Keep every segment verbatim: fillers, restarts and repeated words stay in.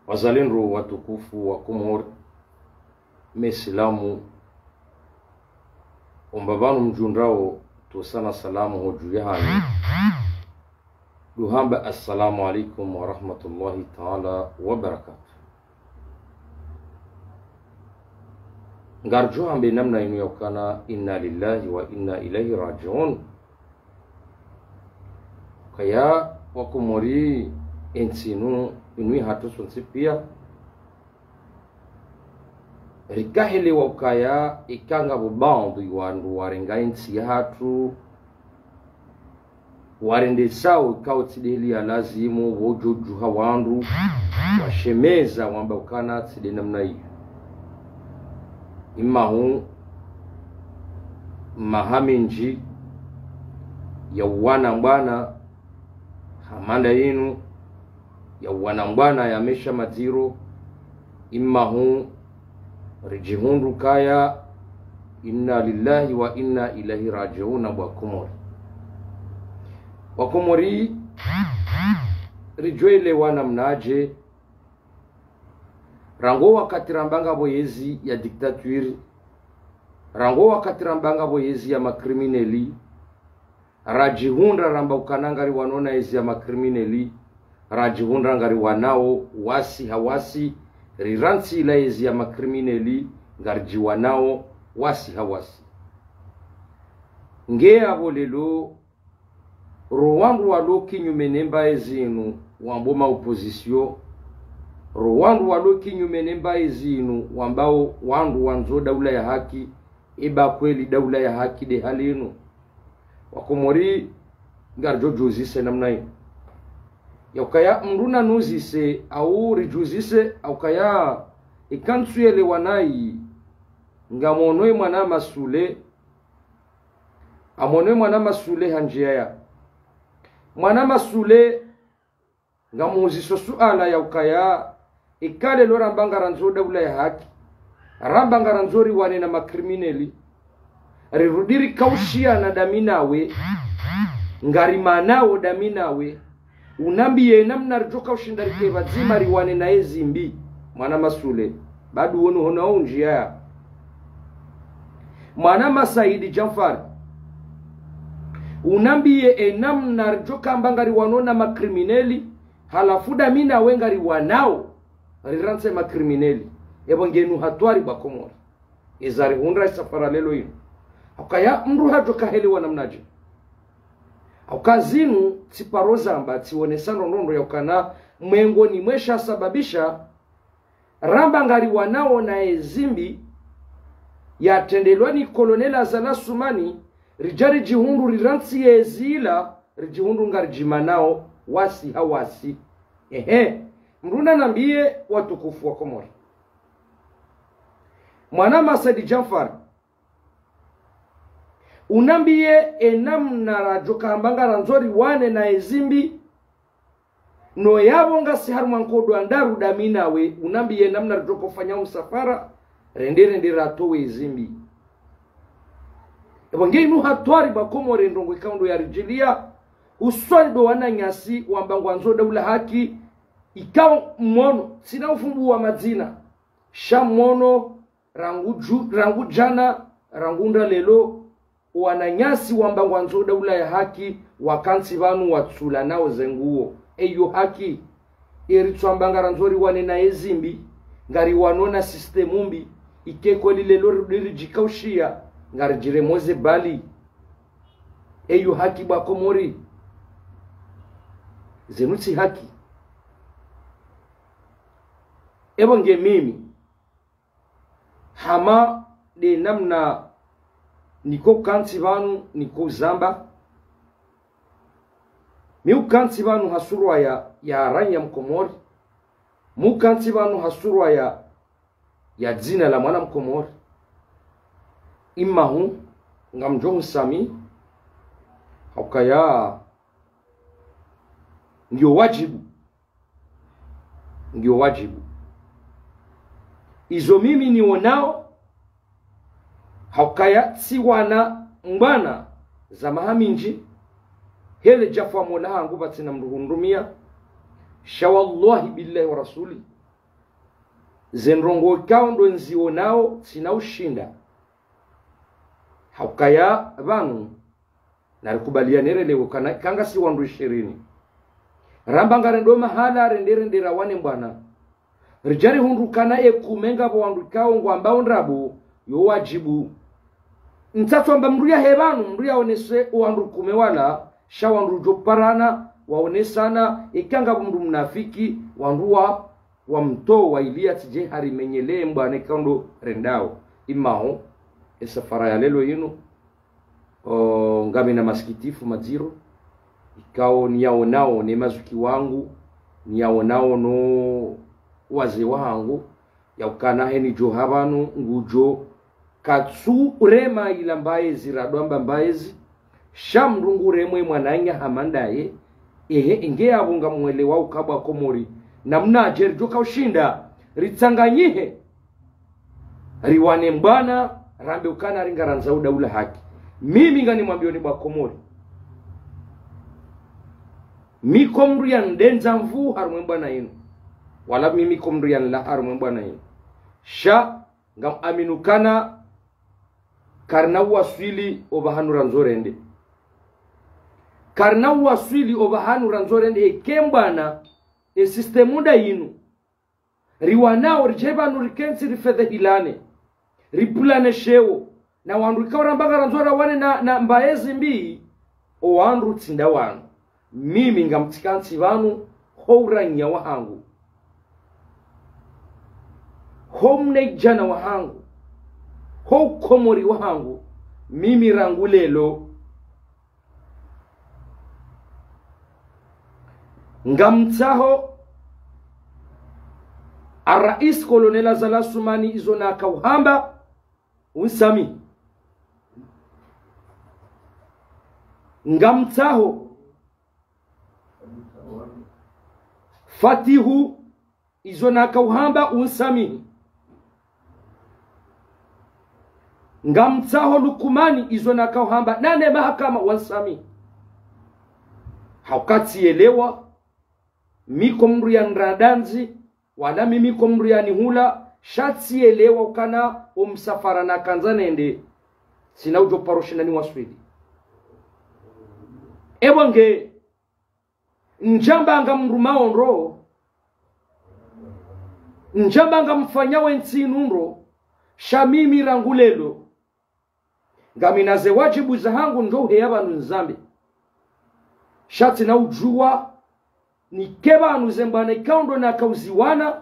Wazalendo watukufu wa Komori, mesilamu, omba pvanu mdjundrao, tusana salamu hodju yahanyu. Duhamba, assalamu alaikum wa rahmatullahi ta'ala wa barakatuh. Ngaridjo hamba namna inu ya ukana, inna lillahi wa inna ilaihi raji'un. Kaya wa Komori, entsi inu, inu yahatru sontsi pia. Rikahelewa ukaya, ika ngapvo baadhwi wandru warenga entsi yahatru, warendesao ikao tsi de heli ya lazimu, wodjo djuha wandru, washemeza wamba ukana tsi de namna iyo. Imahu maha mendji ya uwana mbwana, hama nda inu, ya uwana mbwana ya mesha madziro, imahu ridjihundru kaya, inna lillahi wa inna ilaihi raji'un, wa Komori. Wa Komori, ridjo elewa namnadje, rangu wakati ramba ngapvo yezi ya dictature, rangu wakati ramba ngapvo yezi ya makrimineli, radjihundra ramba ukana ngariwanao na yezi ya makrimineli, radjihundra ngariwanao wasi ha wasi, rirantsi la yezi ya makrimineli, ngaridjiwanao wasi ha wasi. Nge yapvo lelo, ro wandru walo kinyume ne mba yezi inu wambao ma opposition, ro wandru walo kinyume ne mba yezi inu wambao wandru wandzo daula ya haki, eba kweli daula ya haki de hali inu? Wa Komori, ngaridjo djuzise namna inu. Ya ukaya mndru nanuzise, au ridjuzise, ya ukaya ika ntsu yelewa nayi, ngamono ye mwana Masule, amono ye mwana Masule ha ndziya ya. Mwana Masule, ngamuuziso suala ya ukaya, ika lelo ramba ngarandzo daula ya haki, ramba ngarandzo riwane na makrimineli, rirudi rikaushiana dami nawe, ngarimanao dami nawe, unambiye namna ridjo kaushinda rike pvadzima riwane na yezi mbi, mwana Masule, badu wonu hono au ndziya ya. Mwana Masaidi Djanfari, unambiye enamna ridjo kamba ngariwanao na makrimineli, halafu dami nawe ngariwanao, rirantse makrimineli. Epvo ngenu hatwari wa Komori. Eza rihundra isafara lelo inu. Ukaya mndru hadjo kahelewa namnadje? Uka zinu, tsi paro zamba, tsionesa ndrongoo ya ukana, mwengoni mwesha sababisha, ramba ngariwanao na yezi mbi, yatrendelwa ni Colonel Azali Assoumani, ridja ridjihundru rirantsi yezi ila, ridjihundru ngaridjimanao wasi ha wasi. Ehe, mndru nanambiye, watukufu wa Komori. Mwana Masaidi Djanfari, unambiye enamna radjo kamba ngarandzo riwane na yezi mbi, no yapvo ngasi harumwa nkodo wa ndraru dami nawe, unambiye enamna ridjo kofanya umsafara, rende rende ratowe yezi mbi. Epvo nge inu hatwari wa Komori ndrongoo ikao ndo yaridjiliya, uswali do wananyasi wamba ngwandzo daula haki, ikao mono, tsina ufumbu wa madzina, sha mono, rangu dju-, rangu djana, rangu nda lelo, wananyasi wamba ngwandzo daula ya haki, wakantsi pvanu watsulanao zenguo. Eyo haki, eri tsamba ngarandzo riwane na yezi mbi, ngariwanao na système mbi, ike kweli lelo ri-, ridjikaushiya, ngaridjiremoze bali. Eyo haki wa Komori. Zenu tsi haki. Epvo nge mimi, hama de namna niko kantsi pvanu niko zamba. Mi ukantsi pvanu ha surwa ya, ya raiya Mkomori. Mi ukantsi pvanu ha surwa ya, ya dzina la mwana Mkomori. Imahu, ngamdjo husamihi, ukaya ngiyo wadjibu. Ngiyo wadjibu. Izo mimi nionao, ukaya tsiwana mbwana za maha mindji, hele djafa mola hangu pvatsina mndru hundrumia, sha wallahi billahi wa rasuli, Ze ndrongoo ikao ndo ndzionao, tsina ushinda. Haukaya pvanu, narikubaliane relewe ukana, ika ngasi wandru ishirini. Ramba ngarendo mahala, rende rende rawane mbwana. Ridja rihundru ukana ekume ngapvo wandru ikao ngwambao ndrabo, yo wadjibu. Ntsatsu amba mndru yahe pvanu, mndru yaonese o wandru kume wala, sha wandru udjo parana, waonesana, ika ngapvo mndru mnafiki, wandru wa wamtowa ili yatsidje harimenyelee mbwana ikao ndo rendao. Imaho, e safara ya leo yinu, o, ngamina masikitifu madziro, ikao niyaonao ne mazuki wangu, niyaonao no wazee wahangu, yaukana heni djo ha pvanu ngudjo katsu urema ila mbaezi radwa mba mbaezi, sha mndru nguremwe mwananya hama ndaye, ehe, inge yapvo ngamwelewa ukabwa Komori, namna adje ridjo kaushinda, ritsanganyihe, riwane mbwana, rambe ukana ringa randza udaula haki. Mimi nganimwambioni bwa Komori. Mi ko mndru yandendza nvu harumwe mbwana inu. Wala mimi ko mndru yanla harumwe mbwana inu. Sha, ngam amini ukana karina uwaswili opvahanu randzo rende. Karina uwaswili opvahanu randzo rende eke mbwana e système nda yinu. Riwanao ridje pvanu rikentsi rifedhehilane. Ripvulane sheo. Na wandru ikao ramba ngarandzo rawane na, na mbaezi mbi. O wandru tsi nda wanu. Mimi ngamtsikantsi pvanu ho uranya wahangu, ho mnaidjana wahangu, ho ukomori wahangu. Mimi rangu leo ngamtsaho Arais Colonel Azali Assoumani izo nakauhamba unsamihi. Ngamtsaho Fatihu izo nakauhamba unsamihi. Ngamtsaho Lukumani izo nakauhamba nane mahakama wansamihi. Hauka tsielewa, mi ko mndru yandrandandzi, wala mimi ko mndru yanihula, sha tsielewa ukana o msafara nakandza nende, tsina udjo paro shinda niwaswili. Ewa nge, ndjamba ngamrumao ndro, ndjamba ngamfanyao entsi inu ndro, sha mimi rangu leo ngamina ze wadjibu zahangu ndjo uheya pvanu nizambe. Sha tsina udjuwa nike pvanu ze mbwana ikao ndo nakauziwana,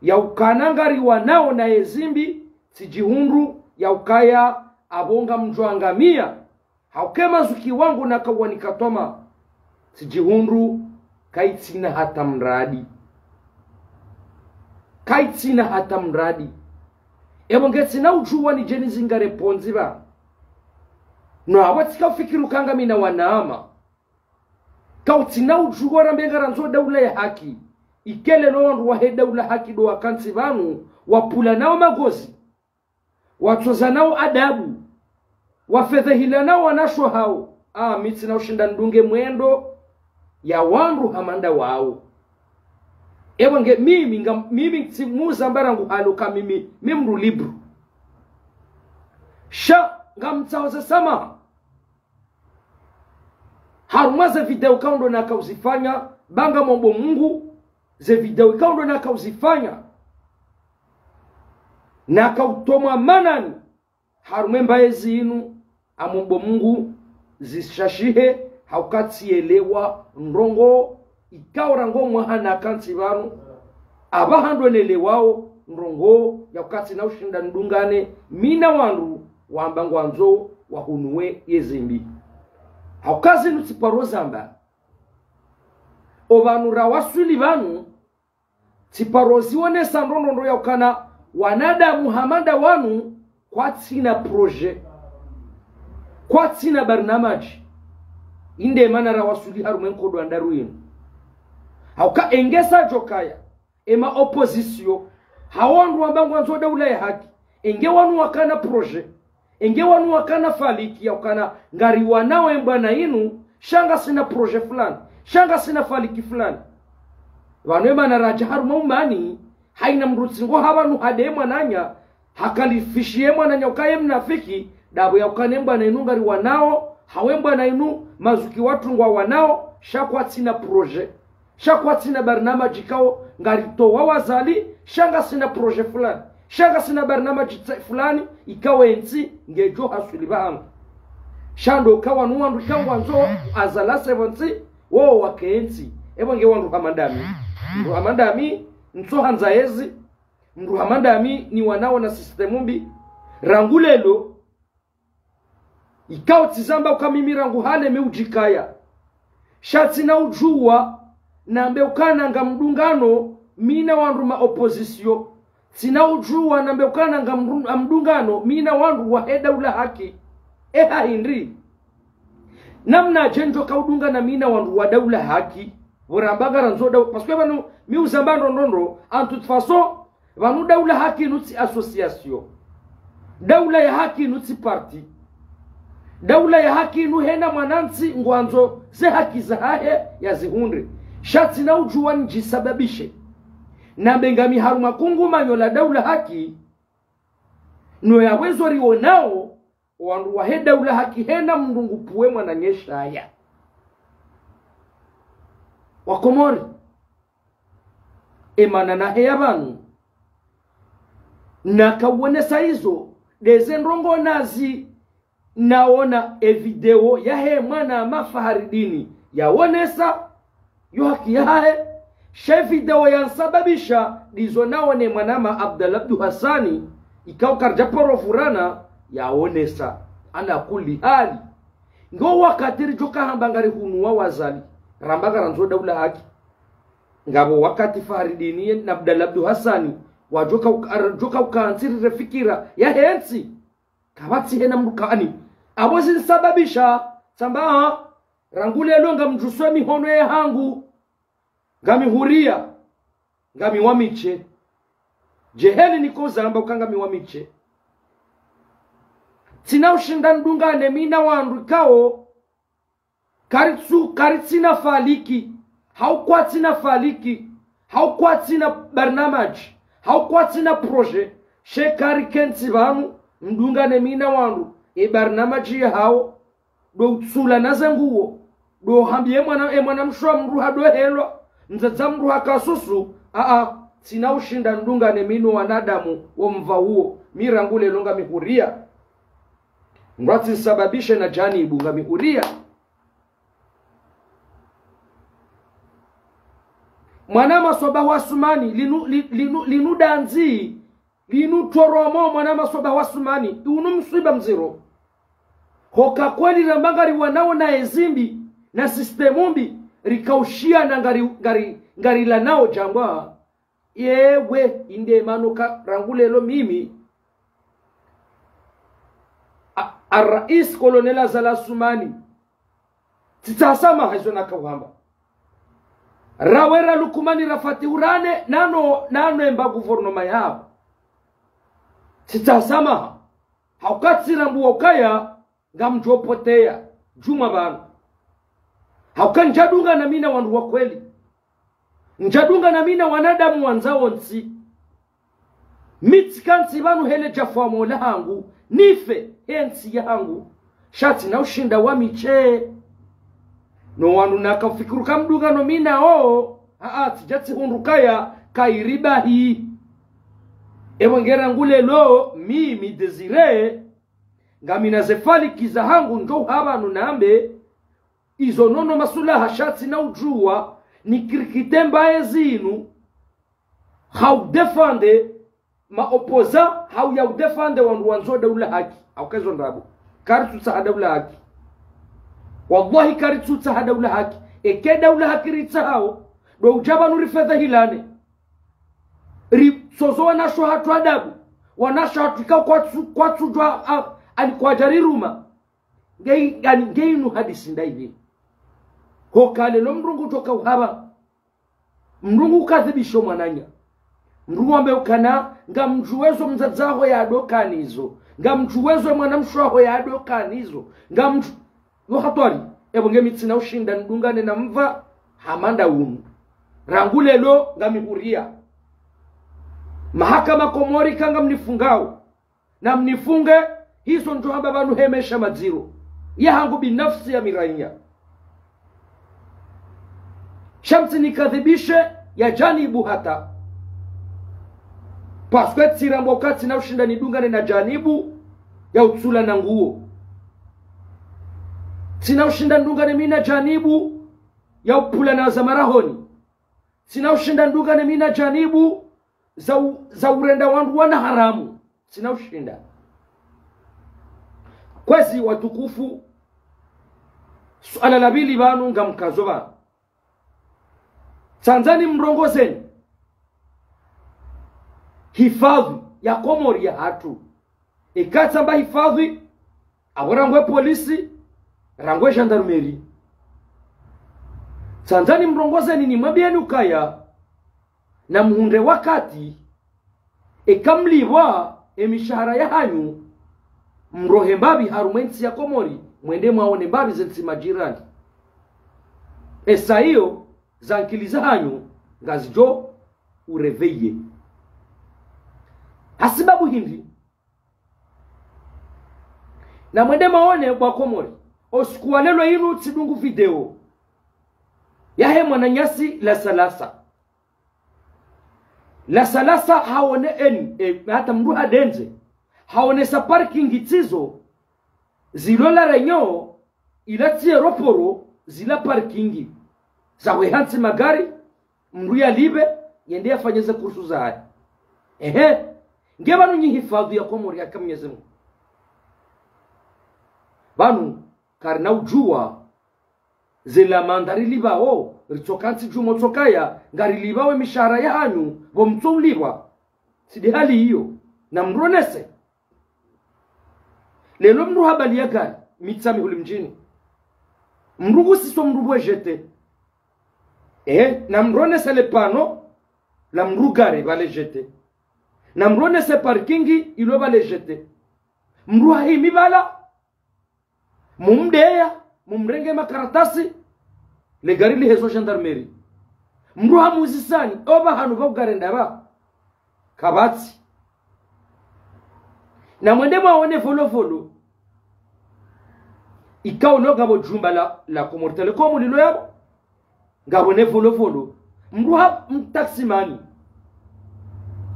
yaukana ngariwanao na ezimbi, tsidjihundru yaukaya apvo ngamdjo angamia. Hauka e mazuki wangu nakauwanika twama, tsidjihundru kaitsina hata mradi. Kaitsina hata mradi. Ewa nge tsina udjuwa nidje nizingare pvondze pva. No apvo tsika ufikiri uka ngamina wanama. Kautsina udjuwa rambe ngarandzo daula ya haki. Ike leo wandru wahe daula haki ndo wakantsi pvanu, wapvulanao magozi, watsozanao adabu, wafedhehilanao wanasho hao. Ah, mi tsina ushinda ndunge mwendo ya wandru hama nda wao. Ewa nge mimi nga, mimi tsi muzamba rangu halo ka mimi, mi mndru libre. Sha ngamtsaho ze samaha harumwa ze video ikao ndo nakauzifanya, ba ngamombo Mungu, ze video ikao ndo nakauzifanya nakautomwa manani harumwa e mbaezi inu, ngamombo Mungu zishashihe, hauka tsielewa ndrongoo ikao rangu mwaha nakantsi pvanu, apvaha ndo nelewao ndrongoo yauka tsina ushinda ndungane mi na wandru wamba ngwandzo wahunuwe yezimbi. Hauka zinu tsiparo zamba, o pvanu rawaswili pvanu, tsiparo zionesa ndrongoo ndro yaukana wanadamu hama nda wanu kwatsina projet, kwatsina barnamaji. Inde mana rawaswili harumwa e nkodo wa ndraru yinu. Hauka enge sa djokaya e ma opposition, hao wandru wamba ngwandzo daula ya haki, enge wanu wakana projet, enge wanu wakana faliki yaukana ngariwanao e mbwana inu, sha ngasina projet fulani, sha ngasina faliki fulani. Pvanu e mana radja harumwa umani, Haina mdru tsi ngo hapvanu hade mwananya, hakalifishiye mwananya ukaye mnafiki, ndapvo ya ukane mbwana inu ngari wanao, hawe mbwana inu mazuki watru ngwa wanao, sha kwatsina projet. Sha kwatsina barnamaji ikao ngaritowa wazali, sha ngasina projet fulani. Sha ngasina barnamaji tsa-, fulani, ikao entsi ngejo haswili pvanu. Sha ndo ka wanu wandru ikao ngwandzo azala seventy, wo wake entsi. Epvo nge wandru hama ndami. Mndru hama ndami, ntso handza ezi, mndru hama ndami ni wanao na système mbi. Rangu lelo, ikao tsizamba uka mimi rangu hale mi udjikaya. Sha tsina udjuwa, nambe ukana ngamdungano, mi na wandru ma opposition. Tsina udjuwa, nambe ukana ngamdru-, ngamdungano, mi na wandru wahe daula haki. Eha hindri. Namna dje ndjo kaudungana mi na wandru wa daula haki. Pvo ramba ngarandzo dau-, parce que pvanu, mi uzamba ndrongoo ndro, en toute façon, pvanu daula haki inu tsi association. Daula ya haki inu tsi parti. Daula ya haki inu hena mwanantsi ngwandzo ze haki zahahe yazihundre. Sha tsina udjuwa ndjisababishe. Nambe ngami harumwa kungumanyo la daula haki, no ya wezo rionao, wandru wahe daula haki hena mndru ngupvuwe mwananyeshaya. Wakomori. Emana naheya pvanu. Nakawonesa izo, ndeze ndrongoo nazi, naona e video yahe mwanama Faharidini yawonesa, yo haki yahahe, she video yansababisha, ndizo naone mwanama Abdallah Abdu Hassani, ikao karidja paro vurana, yawonesa. Ala kulli hali. Ngo wakati ridjo kahamba ngari hunu wa wazali, ramba ngarandzo daula haki. Ngapvo wakati Faharidini na Abdallah Abdu Hassani, wadjoka uka-, wadjoka ukantsiri refikira yahe ntsi. Kapvatsi hena mndru kani. Apvo zinsababisha, tsamba, ha, rangu lelo ngamdjuswe mihono yahangu. Ngami huria. Ngami wa miche. Djeheli niko zamba uka ngami wa miche. Tsina ushinda ndungane mi na wandru ikao. Karitsu-, karitsina faliki. Hau kwatsina faliki. Hau kwatsina barnamaji. Hau kwatsina projet. She karikentsi pvanu, mdungane mi na wandru. E barnamaji yahao. Ndo utsula na ze nguo. Ndo hambiye mwana, e mwana mshe wa mndru hado helwa. Mdzadze mndru hakasusu. Aa, tsina ushinda ndungane mi no wanadamu wo mva uwo. Mi rangu lelo ngami huria. Ngwatsi nsababishe na janibu ngami huria. Mwanama Swabahu Asumani, linu, li-, linu, linu dandzi, linu toromo mwanama Swabahu Asumani, unu mswiba mdziro. Hoka kweli ramba ngari wanao na ezimbi, na système mbi, rikaushiya na ngari, ngari, ngari lanao jangwa. Yewe, inde mano ka rangu lelo mimi. A, a rais Colonel Azali Assoumani. Tsitsaha samaha izo nakawamba. Rawera Lukumani rafati urane, nano, nano emba gouvernement yapvo. Tsitsaha samaha. Hauka tsirambuwa ukaya, ngamdjo poteya, djumwa pvanu. Hauka ndjadungana mi na wandru wa kweli. Ndjadungana mi na wanadamu wandzao ntsi. Mi tsikantsi pvanu hele djafu wa mola hangu, nife, he ntsi yahangu. Sha tsina ushinda wa miche. No wandru nakafikiri uka mdungano mi nao, aa, tsidja tsihundru ukaya, kayiribahi. Ewe nge rangu lelo, mimi Désiré, ngamina ze faliki zahangu ndjo hapvanu nambe, izo nono masulaha sha tsina udjuwa, nikirikite mbaye zinu, hau défendre ma opposants, hau ya udéfendre wandru wandzo daula haki, hauka izo ndrabo. Karitsutsaha daula haki. Wallahi karitsutsaha daula haki. Eka daula haki ritsahao, ndo udja pvanu rifedhehilane. Ritsozo wanasho hatru adabu. Wanasho hatru ikao kwatsu, kwatsudjwa, a, ani kwadjariruma. Nge-, ani nge inu hadisi ndaivi. Hoka lelo mndru ngudjoka uhaba. Mndru ngukadhibisho mwananya. Mndru ngwambe ukana, ngamdjuwezo mdzadze waho yadokanizo. Ngamdjuwezo mwanamshe waho yadokanizo. Ngamdju-, yo hatwari, ebu nge mi tsina ushinda ndungane na mva, hama nda unu. Rangu lelo, ngami huria. Mahakama Komori ka ngamnifungao, namnifunge, hizo ndjo hamba pvanu hemesha madziro yahangu binafsi ya miraiya. Sha mtsinikadhibishe ya janibu hata. Parce que tsirambwa uka tsina ushinda nidungane na janibu ya utsula na nguo. Tsina ushinda nidungane mi na janibu ya upvula na za marahoni. Tsina ushinda nidungane mi na janibu za u-, za urenda wandru wana haramu. Tsina ushinda. Kwezi watukufu, suala la pvili pvanu ngamkazo pvanu. Tsandza nimrongozeni hifadhwi ya Komori yahatru. Eka tsamba hifadhwi, apvo rangu e polisi, rangu e gendarmerie. Tsandza nimrongozeni nimwambiyeni ukaya, namhundre wakati, eka mlipvwa emishahara yahanyu, mrohe mbapvi harumwa entsi ya Komori, mwende mwaone mbapvi zentsi majirani. Esa iyo, zankili zahanyu ngazidjo uréveiller. Hasibabu hindri? Namwende mwaone bo wa Komori. Osiku wa lelo inu tsidungu video yahe mwananyasi Lasalasa. Lasalasa haone eni, e, hata mndru hadendze. Haonesa parking tsizo, zilo La Réunion, ila tsi aéroport, zila parking za hwehantsi magari, mndru yalipve, yende yafanye ze kursu zahahe. Ehe, nge pvanu nyi hifadhwi ya Komori yaka Mnyezi Mungu. Pvanu, karina udjuwa, ze lamanda rilipvao, ritsoka ntsi djumwa tsokaya, ngarilipvao emishahara yahanyu, pvo mtsoulipvwa. Tsi nde hali iyo, namronese. Lelo mndru habaliya gari, Mitsamihuli mdjini. Mndru kusiso mndru pvo jete. Eh, namronese le pano, la mndru gari pvale jete. Namronese parking, ilo pvale jete. Mndru hahimi pvala, mumdeya, mumrenge makaratasi, le gari lihezo gendarmerie. Mndru hamuzisani, opva hanu pvo gari ndapvi? Kapvatsi. Namwende mwaone Volovolo. Ikao lo ngapvo djumba la, la Comores Telecom lilo yapvo. Ngapvo ne Volovolo. Mndru ha, mtaximani.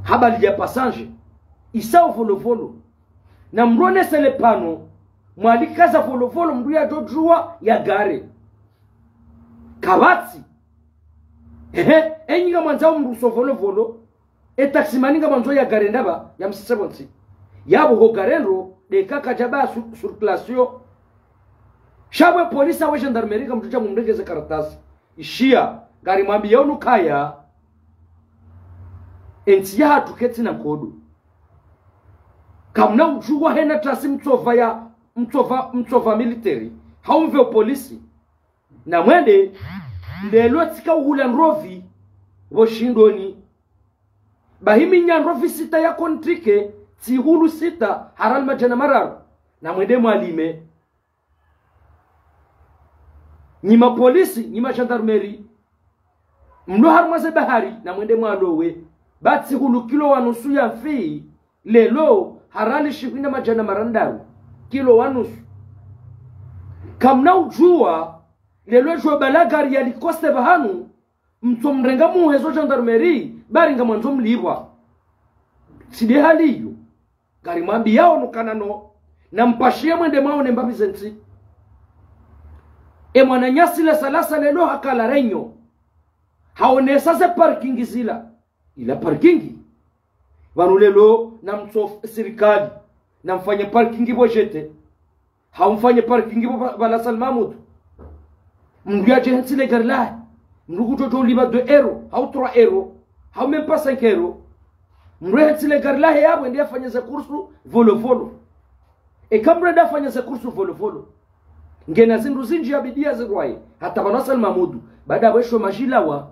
Habaliya passage. Isao Volovolo. Namronese le pano. Mwalikaza Volovolo mndru yadjodjuwa yagare. Kapvatsi. Ehe, enyi ngamwandzao mndru uso Volovolo. E taximani ngamwandzo yagare ndapvi, yamsise pvontsi. Yapvo hogare ndro, nde eka kadjapva sur-, circulation. Sha pvo e polisi we gendarmerie ngamdjodja mumrengeze karatasi. Ishiya, ngarimwambiyao nyi ukaya, entsi yahatru ketsina nkodo. Kamna udjuwa hena tasi mtsopva ya, mtsopva, mtsopva militeri. Haumve o polisi. Namwende, lelo tsika uhula ndrovi, pvo shindoni. Bahi mi nya ndrovi sita ya kontrike, tsihulu sita, harali madjana mararu. Namwende mwalime. Nyi mapolisi, nyi magendarmerie. Mlo harumwa ze bahari, namwende mwalowe. Ba tsihulu kilo wa nusu ya mfi, lelo, harali shihwi na madjana marandaru. Kilo wa nusu. Kamna udjuwa, lelo djo pvala gari yalikose pvahanu, mtsomrenga muhezo gendarmerie, bari ngamwandzo mlipvwa. Tsi nde hali iyo. Ngarimwambiyao nyi ukana no, nampashiye mwende mwaone mbapvi zentsi. E mwananyasi Lasalasa lelo haka La Réunion. Haonesa ze parking zila. Ila parking. Pvanu lelo namtso sirikali. Namfanye parking pvo jete. Haumfanye parking pvo pva, pvala Said Mohamed. Mndru yadje hentsi le gari lahe. Mndru kudjodjo ulipva deux euros, hau trois euros, hau même pas cinq euros. Mndru hentsi le gari lahe yapvo yende yafanye ze kursu Volovolo. Eka mndru yende yafanye ze kursu Volovolo, ngena zindru zindji yabidi yazirwaye. Hata pvanu Said Mohamed. Baada pvo esho majilawa.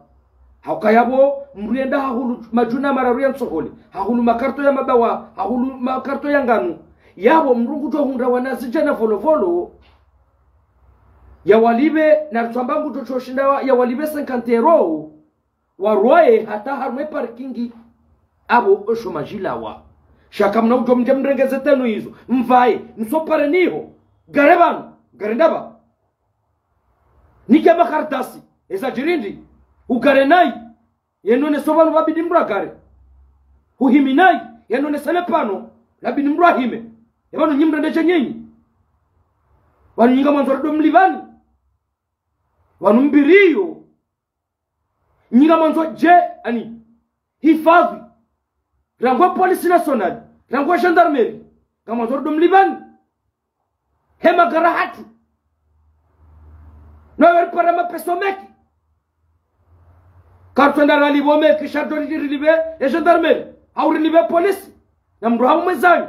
Hauka yapvo, mndru yenda hahulu madjana mararu ya ntsohole, hahulu makarto ya mabawa, hahulu makarto ya nganu. Yapvo, mndru ngudjo hundra wanazidjana Volovolo. Yawalipve, na ritsamba ngudjo shinda wa, yawalipve cinquante euros. Warwaye hata harumwa e parking. Apvo osho majilawa. Sha kamna udjo mdje mrenge ze tenu izo. Mvaye, msopare niho. Gare pvanu, gare ndapva. Nike makartasi, eza djirindi. Ugare nayi, yenone so pvanu pvabidi mdru agare. Uhimi nayi, yenone sele pvanu, labidi mdru ahime. Epvanu nyi mrendedje nyinyi. Pvanu nyi ngamwandzo rido mlipvani. Pvanu mbiriyo. Nyi ngamwandzo dje, ani, hifadhwi. Rangu police nationale, rangu gendarmerie. Ngamwandzo rido mlipvani. He magara hatru. No weripara mapesa meki. Kartwenda ralipvo meki, sha ndo ri-, rilipve e gendarmerie. Hau rilipve police. Na mdru hau mwezanyu.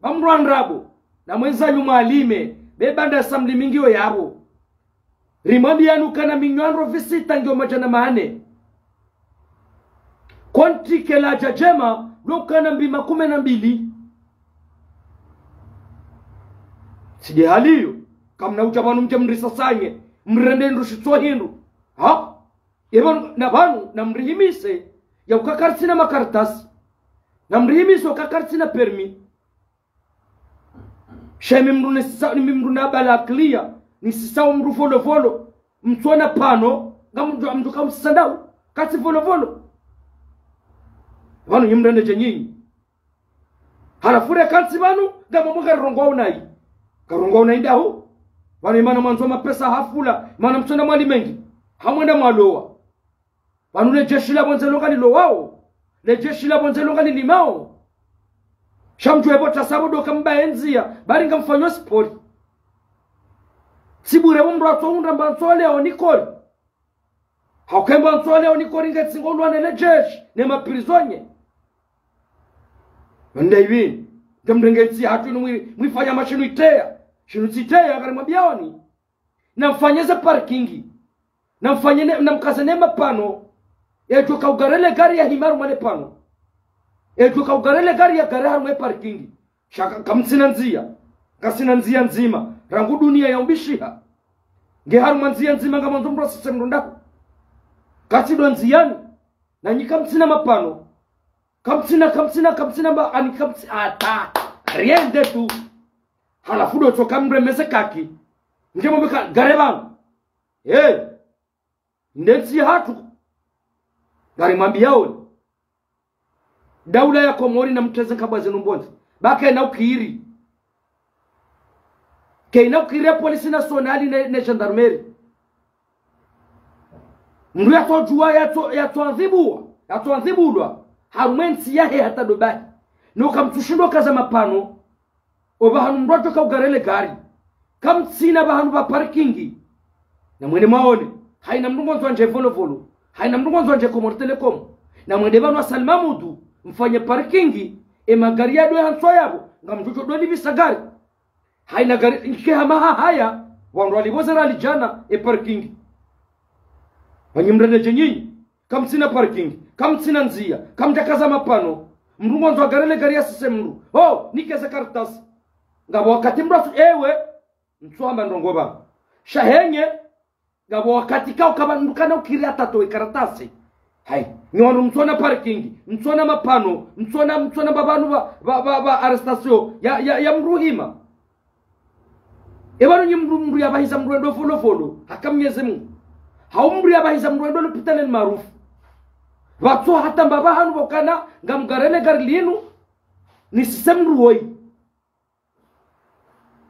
Ba mdru andrabo. Na mwezanyu mwalime. Be banda samli mingi yo yapvo. Rimwambiyani ukana minywandro visita ngiyo madjana mane. Konti kela djadjema, lokana mbi makume na mbili. Tsi de hali iyo, kamna udja pvanu mdje mrisasanye, mrende ndru shitso hindru. Ha? Epvanu, na pvanu, na mrihimise, ya uka kartsina makartasi. Na mrihimise uka kartsina permis. Sha emi mdru nisisa, emi mdru na bala akliya, nisisa o mdru volovolo, mtsona pvanu, ngamdjo, mdjo kamsisa ndahu, katsi volovolo. Pvanu nyi mrendedje nyinyi. Halafu re kantsi pvanu, ngamwambo ngarirongoao nayi. Ngarongoao nayi ndahu, pvanu imana mwandzo mapesa hafula, imana mtsona mwalime ngi. Hamwenda mwalowa. Pvanu le jeshi la pvondze lo ngalilowao. Le jeshi la pvondze lo ngalilimao. Sha mdjuwe pvo tasabo ndo kambaye ndziya, bari ngamfanyo spori. Tsi bure pvo mdru atso hundra mba ntso leo ni kori. Hauka mba ntso leo ni kori nge tsi ngolwane le jeshi, ne maprisonnier. Wende ipvi, nde mrenge ntsi hatru inu mwi-, mwifanya mashinu iteya. Shinu tsi iteya, ngarimwambiyaoni. Na mfanye ze parking. Na mfanye ne, na mkaze ne mapano. Edjo ka ugare le gari ya hima harumwa le pano. Edjo ka ugare le gari ya gare harumwa e parking. Sha ka-, kamtsina ndziya. Kasina ndziya ndzima. Rangu duniya yaumbishiha. Nge harumwa ndziya ndzima ngamwandzo mdru asise mdru ndahu. Katsi ndo ndziyani. Na nyi kamtsina mapano. Kamtsina, kamtsina, kamtsina mba, ani kamtsi-, ata. Rien du tout. Halafu ndo tsoka mremeze kaki. Nge mwambe ka, gare pvanu. Hey. Nde ntsi hatru. Ngarimwambiyaoni. Daula ya Komori na mtreze nkabwa zinu mbondzi. Ba kayina ukiri. Kayina ukiri ya police nationale ne, ne gendarmerie. Mdru yatsodjuwa yatso-, yatsoandhibuwa, yatsoandhibulwa. Harumwa e ntsi yahe hata ndo bahi. No kamtsushindo kaza mapano. Opvahanu mdru adjo ka ugare le gari. Kamtsina pvahanu pva parking. Na mwende mwaone. Hayina mdru ngwandzo andje volovolo. Hayina mdru ngwandzo andje Comores Telecom. Na mwende pvanu wa Salim Hamoudou. Mfanye parking. E magari ya ndo hantsi yapvo. Ngamdjo djo ndo lipvisa gari. Hayina gari, nge hama hahaya, wandru walipvo ze riali djana, e parking. Pvanu nyi mrendedje nyinyi, kamtsina parking, kamtsina ndziya, kamdjakaza mapano, mdru ngwandzo agare le gari yasise mdru. Oh, nikeze kartasi. Ngapvo wakati mdru atsu, ewe, ntsuhamba ndrongo pvanu. Sha henye, ngapvo wakati kao kapvanu mdru kana ukiri hata atowe kartasi. Hayi, nyi wandru mtsona parking, mtsona mapano, mtsona, mtsona pvapvanu pva, pva, pva, pva arrestation ya, ya, ya mdru hima. Epvanu nyi mdru, mdru yapvahiza mdru endo volovolo, haka Mnyezi Mungu. Hau mdru yapvahiza mdru endo lopitaleni maarufu. Pvatso hata mbapvi hanu pvokana, ngamgare le gari linu, nisise mdru woyi.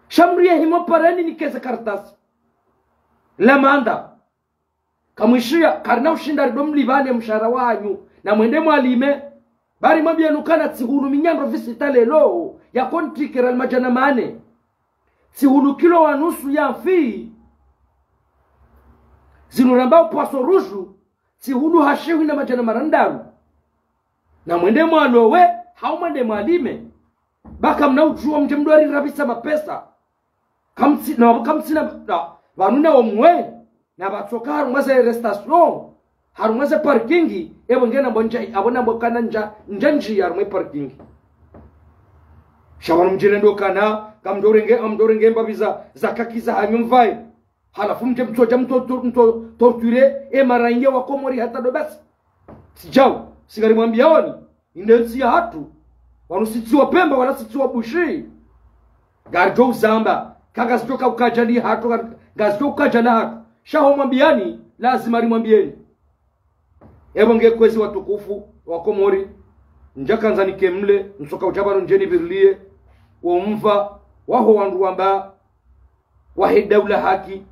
Sha mdru yehimo pareni nikeze kartasi. Lamanda. Kamwishiya, karina ushinda rido mlipvani mshahara wanyu. Na mwende mwalime. Bari mwambiyeni ukana tsihulu minyandro visita lelo. Ya kontrike riali madjana mane. Tsihulu kilo wa nusu ya mfi. Zinu rambao poisson rouge. Tsihulu ha shihwi na madjana marandaru. Na mwende mwalowe, hau mwende mwalime. Ba kamna udjuwa mdje mdwari rapvisa mapesa. Kamtsi-, na wapvo kamtsina, na, pvanu na omwe, na pvatsoka harumwa ze arrestation, harumwa ze parking, epvo nge nambo ndja, apvo nambo kana ndja, ndja ndjiya harumwa e parking. Sha pvanu mdjirendo kana, kamdorenge, kamdorenge mbapvi za, za kaki za hanyu mvaye. Halafu mdje mtsodja mto, mto, mto torture, e maraiya wa Komori hata ndo basi. Sidjau, singarimwambiyaoni. Inde ntsi yahatru. Wanu si tsi wa Pemba, wala si tsi wa Bushiri. Ngaridjo uzamba, ka ngazidjo ka ukadjali hatru, nga-, ngazidjo ukadjali hatru. Sha ho mwambiyani, lazima rimwambiyeni. Epvo nge kwezi watukufu wa Komori, ndjakandza nike mle, ntsoka udja pvanu ndje nipvirilie, wo mva, waho wandru wamba, wahe daula haki,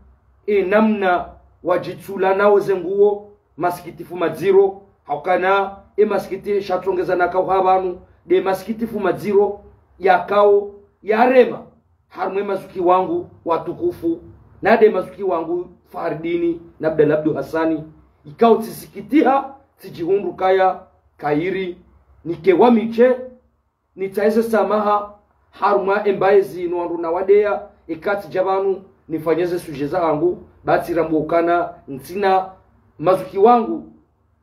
e namna wadjitsula nao ze nguo, masikitifu madziro, ha ukana, e masikiti shatsongeza naka uha pvanu, nde masikitifu madziro, yakao, yarema, harumwa e mazuki wangu, watukufu, na nde mazuki wangu, Fahardini, na Abdallah Abdou Hassani, ikao tsisikitiha, tsidjihundru kaya, kayiri, nike wa miche, nitsahe ze samaha, harumwa e mbaye zinu wandru na wadeya, eka tsidja pvanu, nifanye ze suje zahangu, ba tsirambuwa ukana, ntsina mazuki wangu,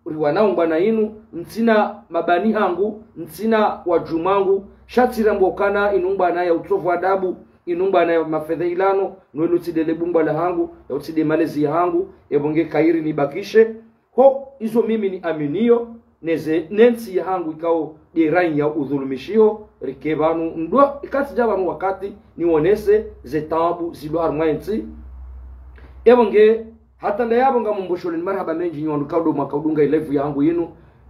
riwanao mbwana inu, ntsina mabani hangu, ntsina wadjumu wangu, sha tsirambuwa ukana, inu mbwana ya utsovu adabu, inu mbwana ya mafedhehilano, no ilo tsi nde le bumbwa lahangu, ya utsi nde malezi yahangu, epvo nge kayiri nibakishe, ho, izo mimi niaminiyo, neze, ne ntsi yahangu ikao nde raiya udhulumishiho, rike pvanu ndo, eka tsidja pvanu wakati, niwonese, ze taabu, zilo harumwa e ntsi. Epvo nge, hata ndayapvo ngamumboshole ni marahaba mendji nyi wandru kao ndo mwaka udunga e live yahangu yinu,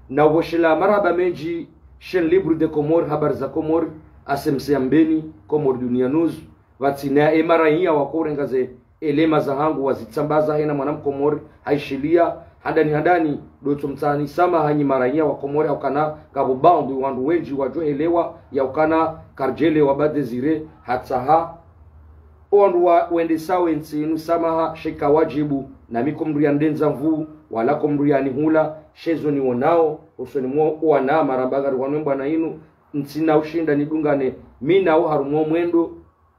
na upvoshela marahaba mendji, Chaîne Libre de Comores, Habari za Comores, A C M C ya Mbeni, Comores Dunia News, pvatsina e maraiya wako urenga ze elema zahangu wazitsambaza hena mwana mkomori, haishiliya, handani handani, ndo tso mtsahani samaha nyi maraiya wa Komori, ha ukana, ngapvo baadhwi wandru wendji wadjo elewa, ya ukana, karidjelewa ba Désiré, hatsaha. O wandru wa, wendesao e ntsi inu samaha, sha ika wadjibu, nami ko mdru ya ndrendza nvuu, wala ko mdru ya nihula, sha ezo niwonao, usoni mwo wana maramba ngari wanu e mbwana inu, ntsina ushinda nidungane, mi nao harumwa o mwendo,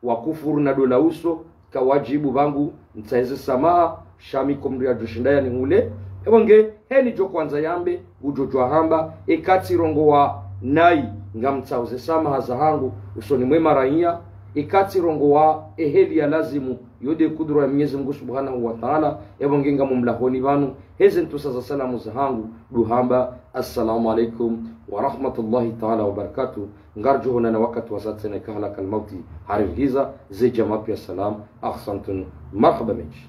wa kufuru na dola uso, ika wadjibu pvangu, ntsahe ze samaha, sha mi ko mdru yadjo shinda ya nihule. Epvo nge, heni djo kwandza yambe, ngudjo djuwa hamba, eka tsirongowa nayi, ngamtsaho ze samaha zahangu, usoni mwe maraiya, eka tsirongowa e heli ya lazimu, yo nde kudura ya Mwenyezi Mungu Subhanahu wa Ta'ala, epvo nge ngamumlahoni pvanu, heze ntsusa za salamu zahangu, ndo hamba, Assalamu alaikum wa rahmatullahi ta'ala wa barakatuh. Ngaridjo honana wakati wasaya tsena ika halakal mauti harilihiza, ze djamaa piya salam, ahsantum, marahaba mendji.